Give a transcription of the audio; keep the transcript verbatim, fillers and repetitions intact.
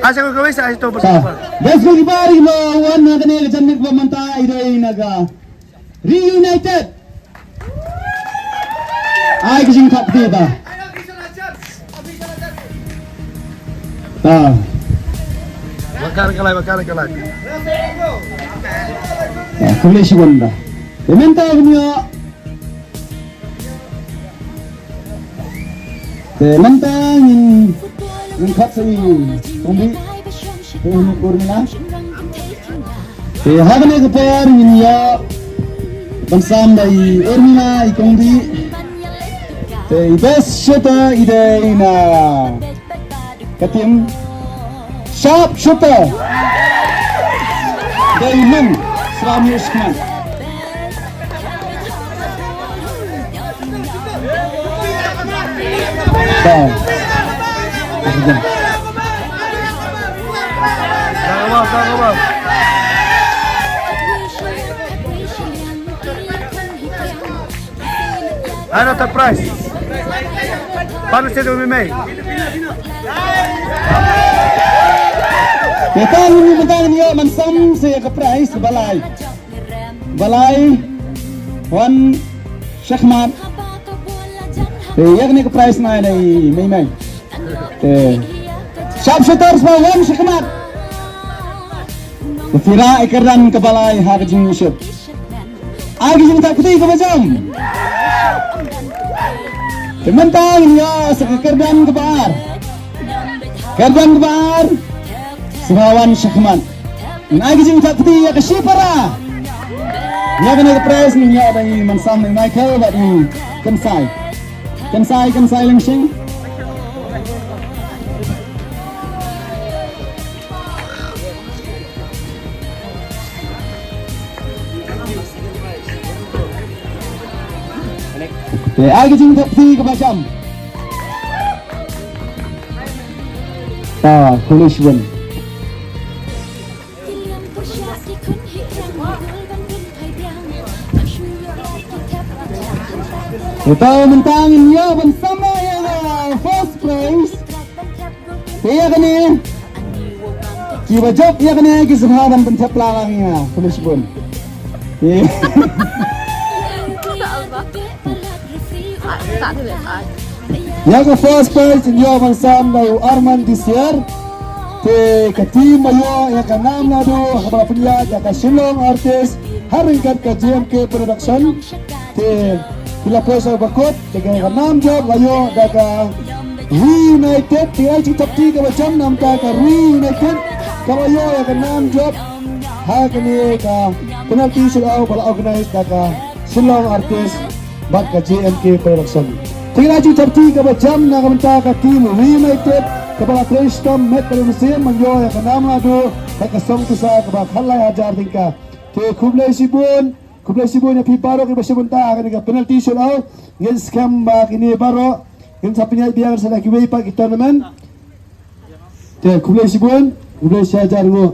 Acha ko kawei sa acha to. Best goalkeeper ïa ki ba wan na kane ka janmiet ba mynta i dei na ka Reunited. Ai ka jingthap kti ba. Ah. Bakar kalai, bakar kalai. Ah, khublei shibun ba. Te mynta ngin ïa Te mynta ngin, ngin khot sa i kong Bi. Te ngin Urmila. Te ha kane ka por ngin ïa ban sam da i Urmila i kong Bi. Te i best shooter i dei na ka team Sharp shooter. Dei i Lung, Sram Yus Kman. Ba. Tangaba, tangaba. Ano ta prize? Pan se do mi mai. Te tang ni, tang ni, man sam se ka prize balai. Balai wan shakhmat. Te ïa kane ka prize na dei mai mai. Te sharp shooters ba wan shakhmat. Te phi rai kyrdan ka balai ha ka jingshut. Ai ka jingthap kti kaba jam. Te mynta ngin ïa sa ka kyrdan kaba ar. Kyrdan kaba ar. Sngewbha wan shakhmat. Ngin ai ka jingthap kti ïa ka shipara. Ïa kane ka prize ngin ïa da i Mansam, i Michael bad i Kynsai. Kynsai, Kynsai Lyngshing. Te ai ka jingthap kti kaba jam. Ta, khublei shibun. Te mynta ngin ïa ban sam ïa ka first prize. Te ïa kane kiba jop ïa kane ki sngewbha ban pynthep lang ïa, khublei shibun. Te ïa ka first prize ngin ïoh ban sam da u Arman Disiar. Te ka team ba ïoh ïa ka nam naduh haba la pynïaid da ka Shillong Artist ha ryngkat ka J M K Production. Te ki la poi sha ba kut, te ka nam jop la ïoh da ka Reunited, te ai jingthap kti kaba jam namar ka Reunited kaba ïoh ïa ka nam jop ha kane ka penalty shootout ba la organize da ka Shillong Artist bad ka J M K Production. Te ai jingthap kti kaba jam na ka bynta ka team Reunited kaba la trei shitom met bad mynsiem ban ïoh ïa ka nam naduh da ka song pisa kaba khatlai hajar tyngka. Te khublei shibun. Khublei shibun ïa phi baroh kiba shim bynta ha kane ka penalty shootout. Ngin skhem ba kine baroh ngin sa pynïaid biang sa da kiwei pat ki tournament. Te khublei shibun, khublei shihajar nguh.